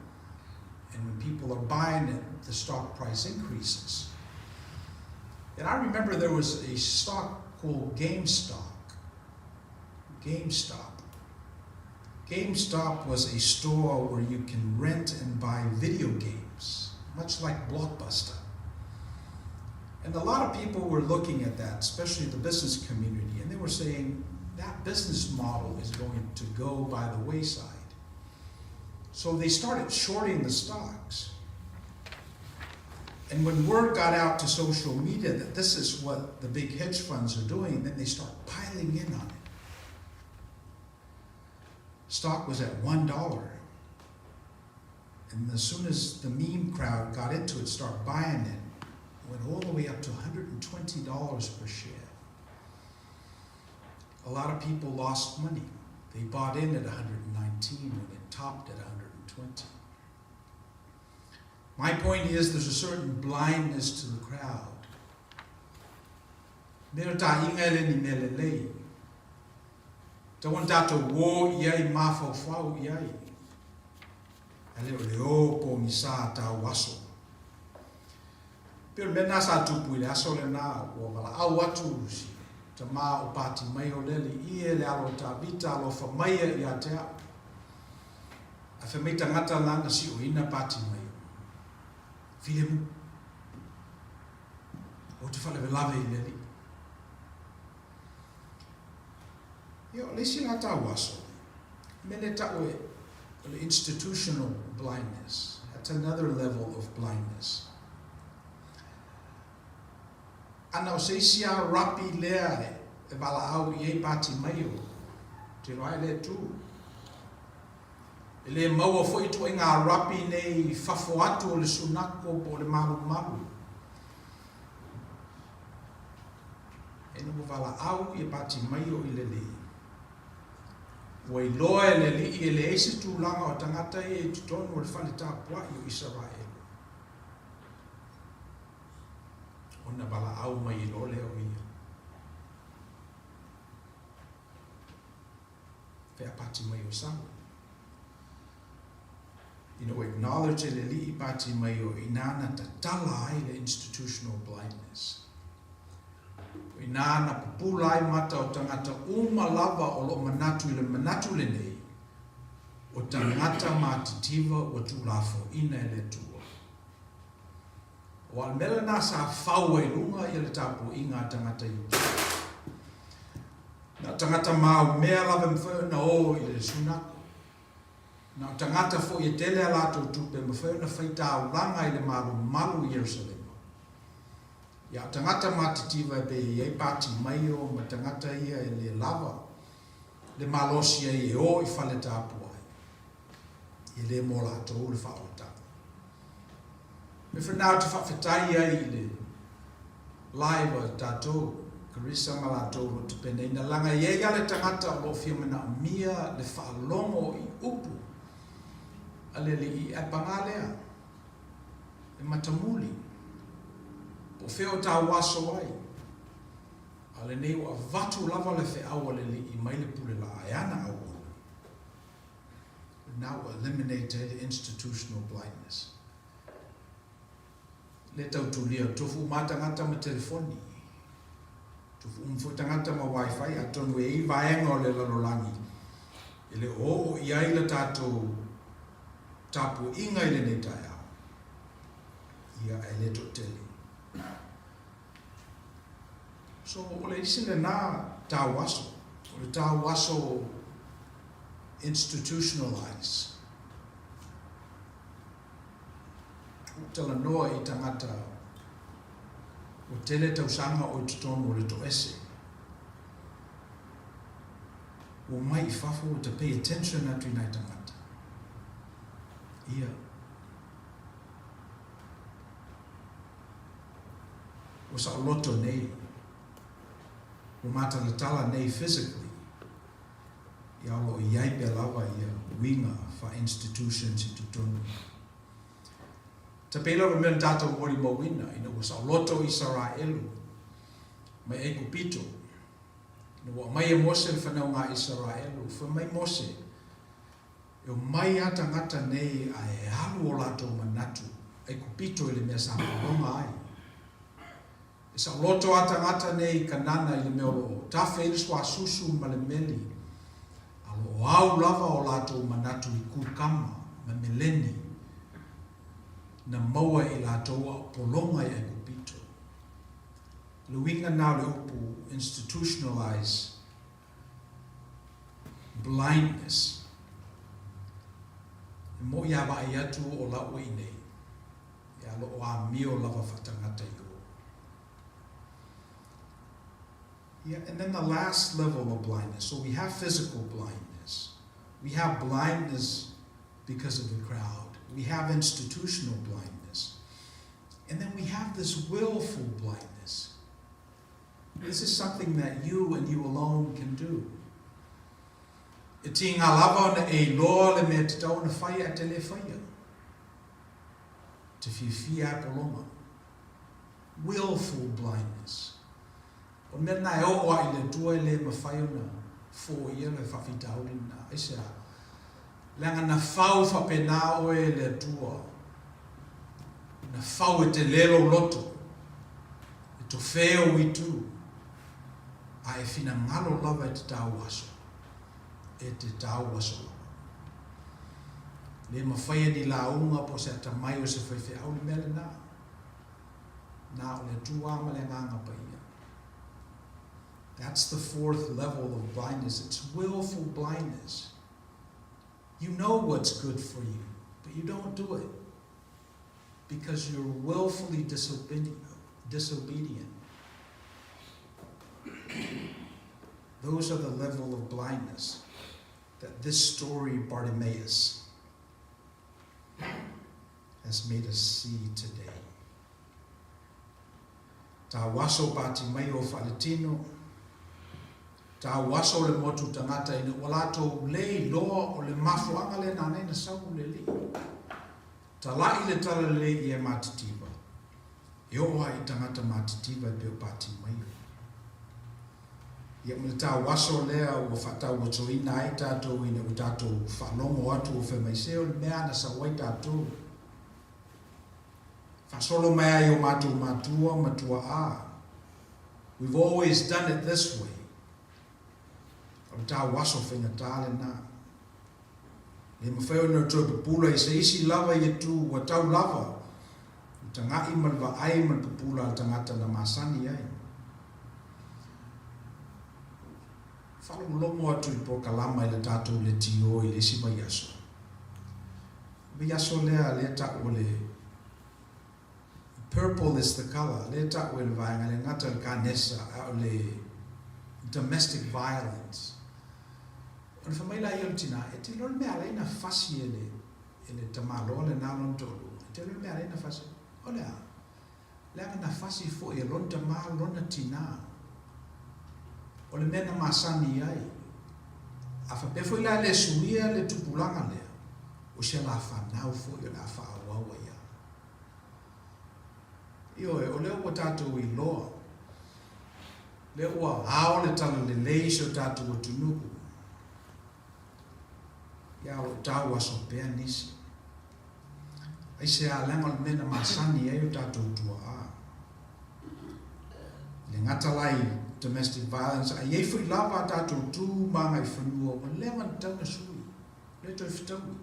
And when people are buying it, the stock price increases. And I remember there was a stock called GameStop. GameStop. GameStop was a store where you can rent and buy video games, much like Blockbuster. And a lot of people were looking at that, especially the business community, and they were saying that business model is going to go by the wayside. So they started shorting the stocks. And when word got out to social media that this is what the big hedge funds are doing, then they start piling in on it. Stock was at $1. And as soon as the meme crowd got into it, start buying it, it went all the way up to $120 per share. A lot of people lost money. They bought in at 119 when it topped at 120. My point is there's a certain blindness to the crowd. Mea o taʻiga e le ni mea lelei. Tatau ona tatou ō i ai, mafaufau i ai. Ae le o le ō pogisa tauaso. Pei o le mea lena sa tupu i le aso lena, ua valaau atu si tama o Patimaio le alii e le alo o Tavita alofa maia ia te au. Ae fai mai tagata la na sioina Patimaio. Filemu. Ou te faalavelave i le alii. Ia, o le isi la tauaso. Mea lea e ta'u e o le institutional blindness. That's another level of blindness. Ana o se isi a rapi lea e valaau i ai Patimaio, te iloa ai le Itu. E le maua foi ituaiga rapi nei i fafo atu o le sunako po o le malumalu. Ina ua valaau ia Patimaio i le Alii, ua iloa e le Alii e leai se tulaga o tagata ia i totonu o le fale tapuai o Isaraelu. Ona valaau mai loa lea o ia. Fea Patimaio e sau. Ina ua acknowledge e le Alii Patimaio inā na tatala ai le institutional blindness. O inā na pupula ai mata o tagata uma lava o lo'o manatu i le manatu lenei, o tagata matitiva ua tuulafoaina e le Atua. Aua o le mea lenā sa fau ai luga ia le tapuaiga a tagata Iuta. Na o tagata maumea lava e mafai ona o i le sunako. Na o tagata foi e tele a latou tupe e mafai ona fai taulaga i le malumalu i Ierusalema. Ia, o tagata matitiva e pei e i ai Patimaio ma tagata ia e le lava le malosi ai e o i fale tapuai, e le mo latou le faaolataga. Me whanau te whaawhetai ai i le live a tatou, Carissa ma latou o lo o tapenaina, laga e i ai le tagata o lo o fia manaomia le faalogo i upu a le alii, ae paga lea, e matamuli, po o fea o tau aso ai, a o lenei ua avatu lava le feau a le Alii mai le pule laa e ana auauna. Lena ua eliminate ai le institutional blindness. Le tau tulia, tofu uma tagata ma telefoni, tofu uma foi tagata ma wifi, atonu e i ai vaega o le lalolagi e le o oo i ai la tatou tapuaiga i lenei taeao, ia e le toatele. So, o le isi lenā tauaso, o le tauaso institutionalize. Ua talanoa i tagata ua tele tausaga o i totonu o le toese. Ua mai i fafo ua ta pay attention atu i nai tagata. Ia. Ua saoloto nei. Ua matalatala nei physically. Ia o lo o i ai pea lava ia uiga faa-institutions i totonu. Tapei lava mea na tatou molimauina ina ua saoloto Isaraelu mai Aikupito, ina ua aumai e Mose le fanauga a Isaraelu, fai mai Mose, E omai a tagata nei a e alu o latou manatu Aikupito i le mea sa pologa ai. E saoloto a tagata nei i Kanana i le mea o lo o tafe ai le suasusu ma le meli, a o lo o au lava o latou manatu i kukama ma meleni na maua e i latou a o pologa i Aikupito. O le uiga na o le upu institutionalize blindness. E moʻi a vaai atu o la ua i nei. Ia lo o amio lava faatagata i o. Yeah, and then the last level of blindness. So we have physical blindness. We have blindness because of the crowd. We have institutional blindness. And then we have this willful blindness. This is something that you and you alone can do. E tiga lava ona e iloa le mea tatau ona fai ae te le faia. Te fiafia e pologa. Willful blindness. O le mea lena e oo lava i le Atua e le mafai ona foia le faafitauli lena. Aisea? Leaga na fau faapena oe e le Atua. Na fau e tele lou loto, e tofē ou itu, a e finagalo lava e te tāu aso, e te tāu aso lava. Le mafai e ni lauga po o se atamai o se faifeau le mea lenā. Na o le Atua ma le Agaga Paia. That's the fourth level of blindness. It's willful blindness. You know what's good for you, but you don't do it because you're willfully disobedient. Those are the level of blindness that this story, Bartimaeus, has made us see today. Tauaso Bartimaeo faaletino, tauaso le motu tagata ina ua latou le iloa o le mafuaaga lea na ala ai ona sau le Alii. Tala'i le talalelei i e matitiva, e oo lava i tagata matitiva e pei o Bartimaeo. Ia ma le tauaso lea ua faatauotoina ai tatou ina ua tatou faalogo atu o fai mai se o le mea na sau ai tatou. Faasolo mai ai o matou matua ma tuaa. We've always done it this way. O le tauaso faigata lena. Le mafai ona toe pupula i se isi lava ia tu ua tau lava le taga'i ma le vaai ma le pupula a le tagata na masani ai. Faalogologo atu i polokalama i le tatou leitio i le isi vaiaso. Vaiaso lea lea ta'u o le Purple is the colour, lea ta'u e le vaega le gata o le kanesa a o le domestic violence. Ona fai mai laia o le tinā, e te iloa le mea ala ai na fasi e le e le tamaloa lena lona toalua, e te iloa le mea ala ai na fasi, o le a? Leaga na fasi foi e lona tamā lona tinā. O le mea na masani ai. A faapea foi la e le suia le tupulaga lea, o si a la fanau foi o le a faaauau ai lava. Ioe, o lea ua tatou iloa, lea ua ao le talalelei i si o tatou atunuu, ia o lo o tau aso pea nisi. Aisea, leaga o le mea na masani ai o tatou tuaa. E le gata la i domestic violence, ae i ai foi lava a tatou tu ma agaifanua ua leva ona tatau ona sui, le toe fetaui.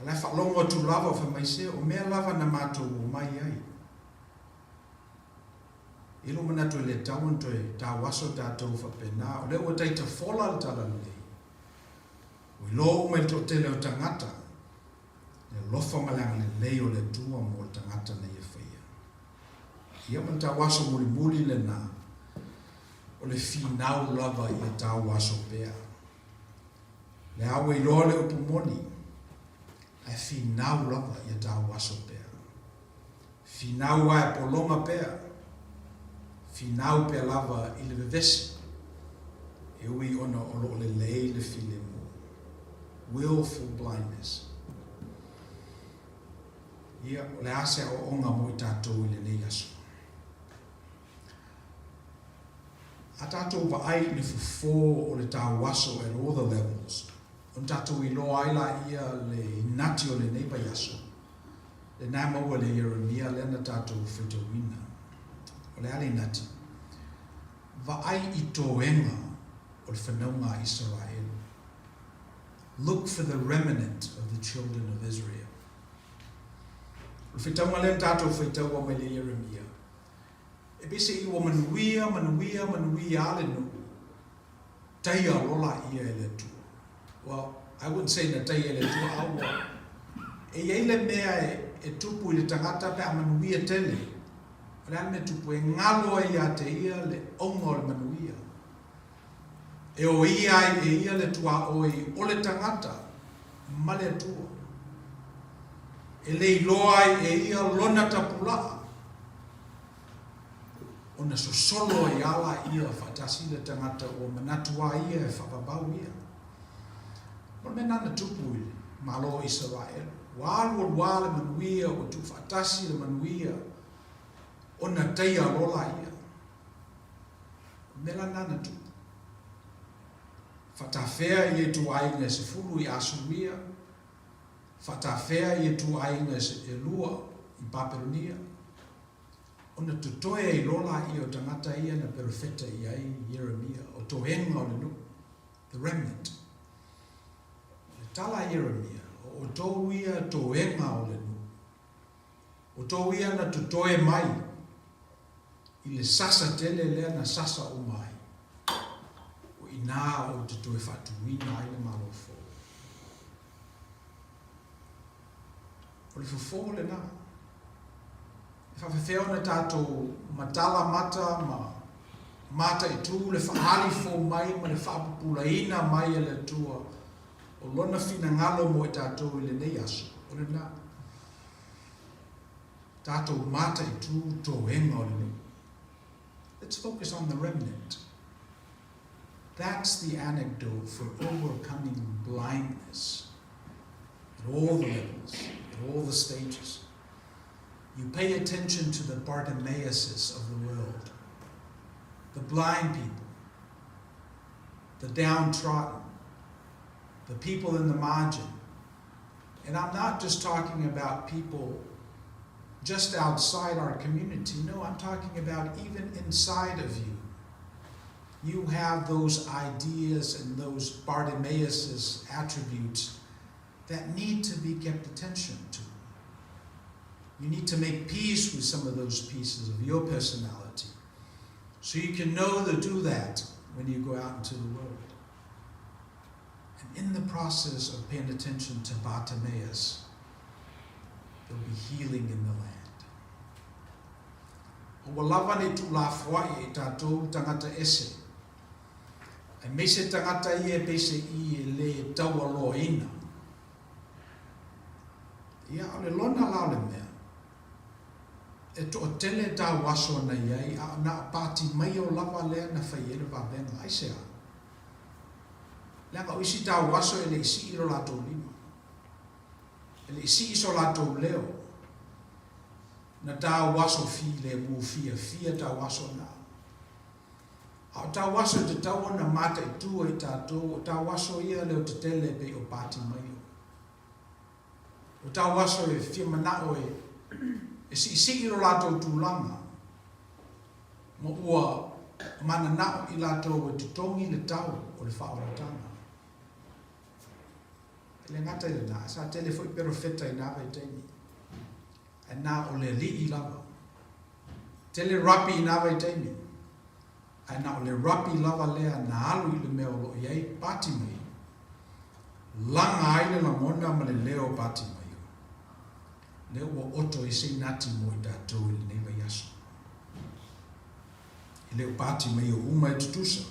A la e faalogo atu lava o fai mai se, o mea lava na matou omai ai. E i ai lou manatu e le tatau ona toe tauaso tatou faapena, o lea ua taita fola le talalelei. Ua iloa uma i le toatele o tagata le alofa ma le agalelei o le Atua mo le tagata na ia faia. Ia ma le tauaso mulimuli lena, o le finau lava ia tauaso pea. Le a ua iloa le upu moni, ae finau lava ia tauaso pea. Finau ae pologa pea, finau pea lava i le vevesi, e ui ona o lo o lelei le filemu. Willful blindness. Ia, o le a se aoaoga mo i tatou i lenei aso? A tatou vaai i le fofo o le tauaso at all the levels, ona tatou iloa ai laia le inati o lenei vaiaso, lena e maua e le Ieremia lea na tatou faitauina. O le a le inati? Vaai i toega o le fanauga a Isaraelu. Look for the remnant of the children of Israel. O le faitauga lea na tatou faitaua mai le Ieremia, E pei se i ua manuia, manuia, manuia a le nuu, taia lola ia e le Atua. Well, I wouldn't say na taia e le Atua, a ua, e i ai le mea e, e tupu i le tagata pe a manuia tele. O le a le mea tupu? E ngalo ai ia te ia le auga o le manuia. E o ia ai e ia le tuaoi o le tagata ma le Atua. E le iloa ai e ia lona tapulaa, ona sosolo ai ala ia faatasi le tagata ua manatu a ia e faavavau ia. O le mea lena na tupu i le Malo o Isaraelu. Ua alu alu a le manuia, ua tuufaatasi le manuia, ona taia loa laia. O le mea la lena na tupu. Faatafea ia ituaiga e 10 i Asuria, faatafea ia ituaiga e lua i Papelonia, ona totoe ai loa laia o tagata ia na perofeta i ai Ieremia, o toega o le nuu, the remnant. O le tala a Ieremia, o outou ia toega o le nuu, outou ia na totoe mai i le sasa tele lea na sasa uma ai, o i inā ou te toe faatuina ai le Malo fou. O le fofo lenā. E faafefea ona tatou matala mata ma mataitū le faaali fou mai ma le faapupulaina mai e le Atua o Lona finagalo mo i tatou i lenei aso, o lenā. Tatou mataitū toega o le nuu. Let's focus on the remnant. That's the anecdote for overcoming blindness at all the levels, at all the stages. You pay attention to the Bartimaeuses of the world, the blind people, the downtrodden, the people in the margin. And I'm not just talking about people just outside our community. No, I'm talking about even inside of you. You have those ideas and those Bartimaeus' attributes that need to be kept attention to. You need to make peace with some of those pieces of your personality so you can know to do that when you go out into the world. And in the process of paying attention to Bartimaeus, there'll be healing in the land. Ua lava nei tuulafoai e tatou tagata ese, aemaise tagata ia e peiseai e lē taualoaina. Ia, o le lona la o le mea, e toatele tauaso na i ai, a na o Patimaio lava lea na fai ai le vavega. Aisea? Leaga o isi tauaso e le i sii lo latou lima, e le i sii so latou leo, Na tauaso filemu fiafia tauaso na. A o tauaso e tatau ona mataitu ai tatou, o tauaso ia leo tetele pei o Patimaio. O tauaso e fia manao e e siisii lo latou tulaga, ma ua mananao i latou e totogi le tau o le faaolataga. E le gata i lenā, sa tele foi perofeta i nā vaitaimi. Ae na o le alii lava. Tele rapi i nā vaitaimi, ae na o le rapi lava lea na alu i le mea o lo o i ai Patimaio. Laga ai le lagona ma le leo o Patimaio, lea ua oto ai se inati mo i tatou i lenei vaiaso. E le o Patimaio uma e tutusa.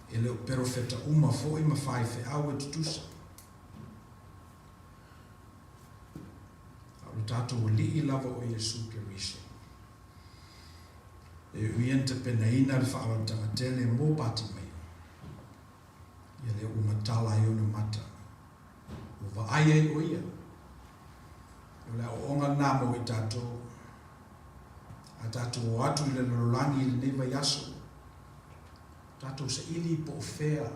E le o perofeta uma foi ma faifeau e tutusa. A o le tatou Alii lava o Iesu Keriso. E ui ia na tapenaina le faaaloalotaga tele mo Patimaio, ia lea ua matala ai ona mata, ua vaai ai o ia. O le aoaoga lenā mo i tatou. A tatou o atu i le lalolagi i lenei vaiaso, tatou saili po o fea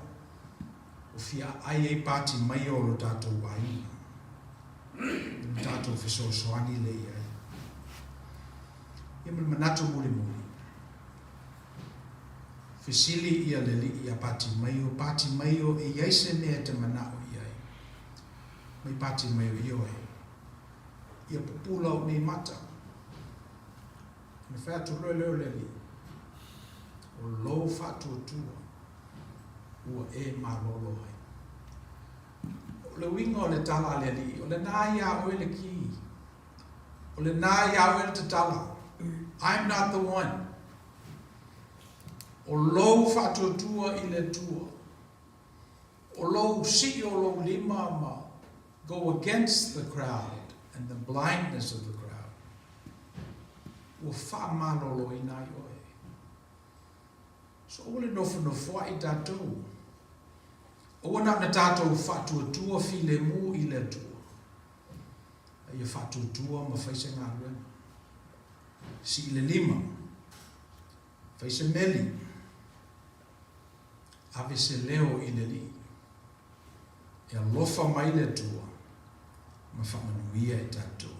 o fia aai ai Patimaio o lo tatou aiga, ona tatou fesoasoani lea i ai. Ia ma le manatu mulimuli, fesili ia le alii ia Patimaio, Patimaio e i ai se mea e te manao i ai? Mai Patimaio, Ioe, ia pupula ou nei mata. Ona fai atu loa lea o le Alii, O lou faatuatua ua e malolo ai. O le uiga o le tala a le Alii, o lenā iā oe le kī, o lenā iā oe le tatala. I'm not the one. O lou faatuatua i le Atua, o lou sii o lou lima ma go against the crowd and the blindness of the crowd. Ua faamaloloina ai oe. So aua le nofonofoaʻi tatou. Aua na ona tatou faatuatua filemu i le Atua, a ia faatuatua ma fai se galuega. Sii le lima, fai se meli, ave se leo i le Alii. E alofa mai le Atua ma faamanuia i tatou.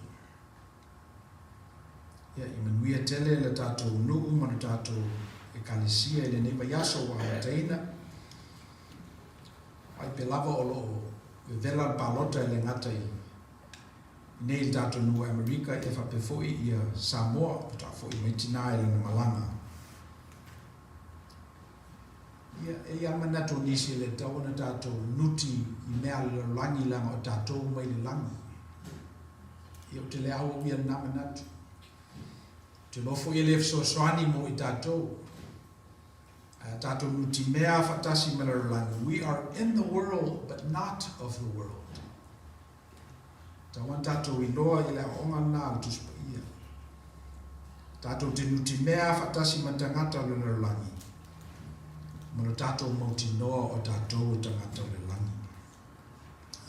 Ia, ia manuia tele le tatou nuu ma le tatou Ekalesia i lenei vaiaso ua amataina. Ai pe lava o lo o vevela le palota e le gata i nei le tatou nuu Amerika, ia faapea foi ia Samoa, faatoa foi mai tinā i lana malaga. Ia, e i ai manatu o nisi e le tatau ona tatou nuti i mea a le lalolagi leaga o tatou mai le lagi. Ia ou te le au au ia lena manatu. Ou te iloa foi e le fesoasoani mo i tatou. Ae a tatou nutimea faatasi ma le lalolagi, we are in the world but not of the world. E tatau ona tatou iloa i le aoaoga lena a le Tusi Paia. Tatou te nutimea faatasi ma tagata o le lalolagi, ma lo tatou mautinoa o tatou o tagata o le lagi.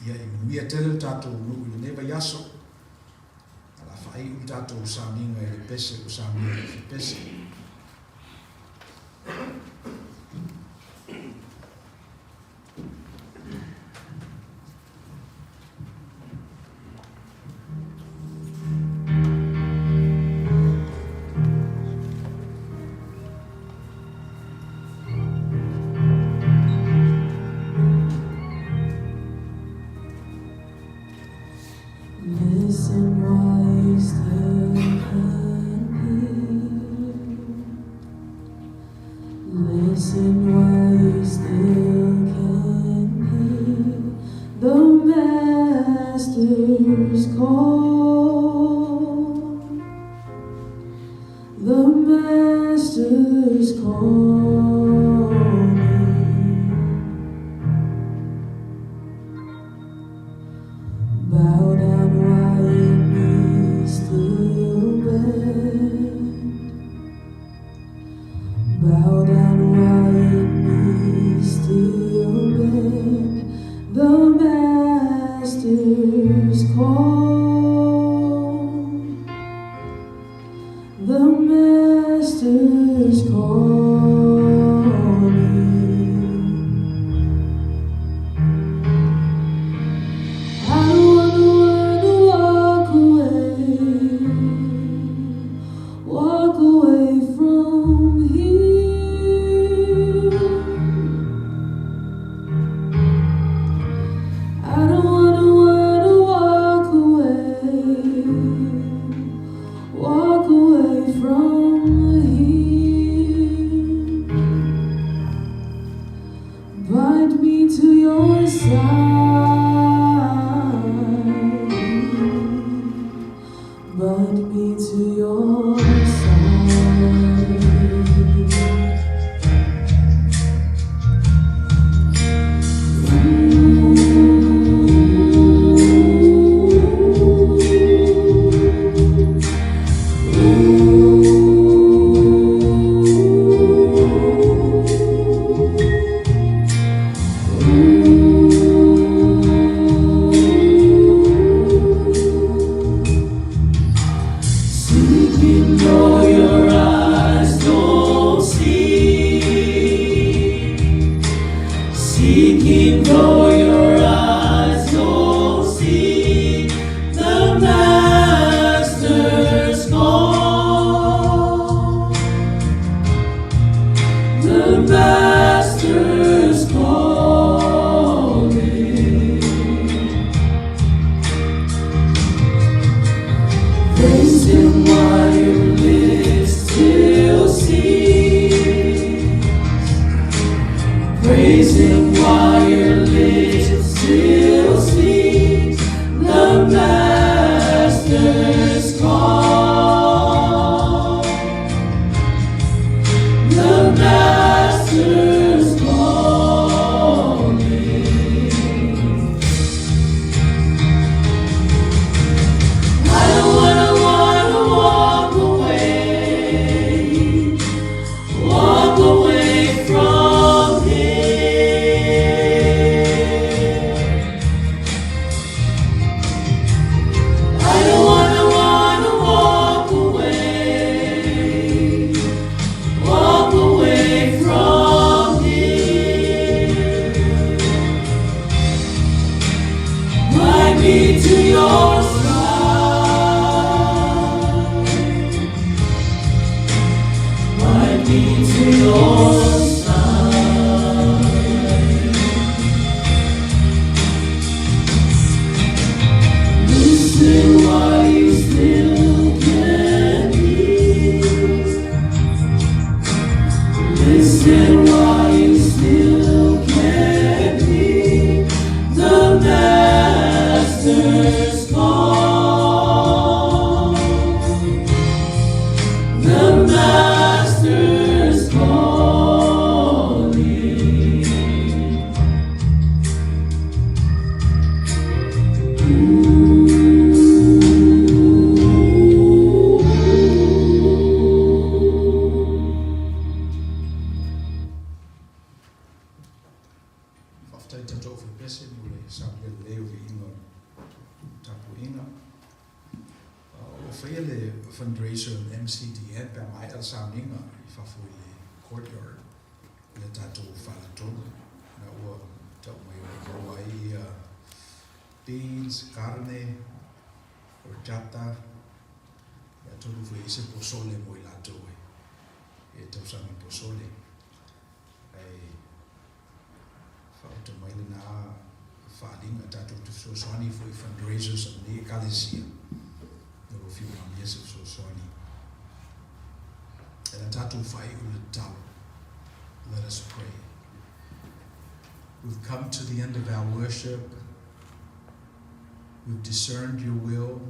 Ia, e manuia tele le tatou nuu i lenei vaiaso. A la faaiu le tatou sauniga i le pese ua saunia e Fipese. Listen while you still can hear. Listen while you still can hear the Master's call. The Master's calling. Bow down while your knees still bend. Bow down while your knees still bend. The Master's call. The Master's calling. I don't wanna walk away, walk away from here. I don't wanna walk away, walk away from here. Bind me to your side. Bind me to your side. Seeking though your eyes don't see, seeking though your eyes don't see, the Master's call, the Master's calling. Praise him while your lips still sing. Praise him while your lips still sing. The Master's call. The Master's calling. I don't wanna walk away from here. I don't wanna walk away from here. Bind me to your side. Bind me to your side. Listen while you still can hear. Listen while you still can hear the Master's Faafetai tatou aufaipiese mo le saunia lelei o viiga o le tapuaiga. O lo o faia le fundraiser a le MCDN pe a maea le sauniga i fafo i le courtyard i le tatou faletolu ina ua tau mai o lo o maua ai ia beans, carne, horchata, ia atonu foi e i ai se posole mo i latou e tausaga posole. Ae faaoto mai lena faaaliga tatou te fesoasoani foi i fundraisers a lenei Ekalesia o lo o fia manaomia se fesoasoani. E la tatou faaiu le tatalo. Let us pray. We've come to the end of our worship. We've discerned your will.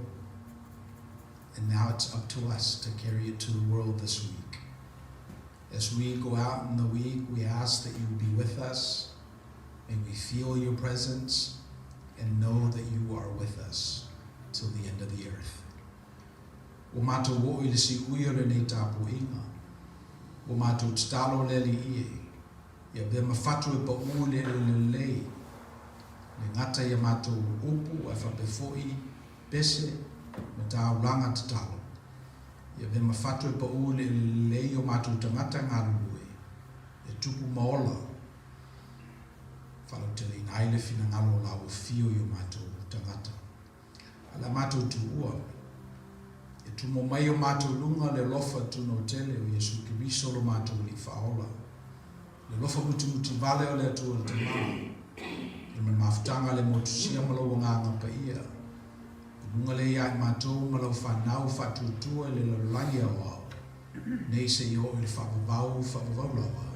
And now it's up to us to carry it to the world this week. As we go out in the week, we ask that you be with us. May we feel your presence and know that you are with us till the end of the earth. Ua matou oo i le siui o lenei tapuaiga. Ua matou tatalo le Alii e, ia avea ma fatu e paʻu i le eleele lelei, le gata i a matou upu ae faapea foi pese ma taulaga tatalo. Ia avea ma fatu e paʻu i le eleele lelei o matou tagata galulue, e tupu ma ola, faalauteleina ai le finagalo o la ua fio i o matou tagata. A le a matou tuua, e tumo mai o matou luga le alofa tunoatele o Iesu Keriso lo matou Alii Faaola, le alofa mutimuti vale o le Atua le Tama, le ma le mafutaga le motusia ma lou Agaga Paia, i luga lea ia i matou ma lau fanau faatuatua i le lalolagi aoao, nei seia oo i le faavavau faavavau lava.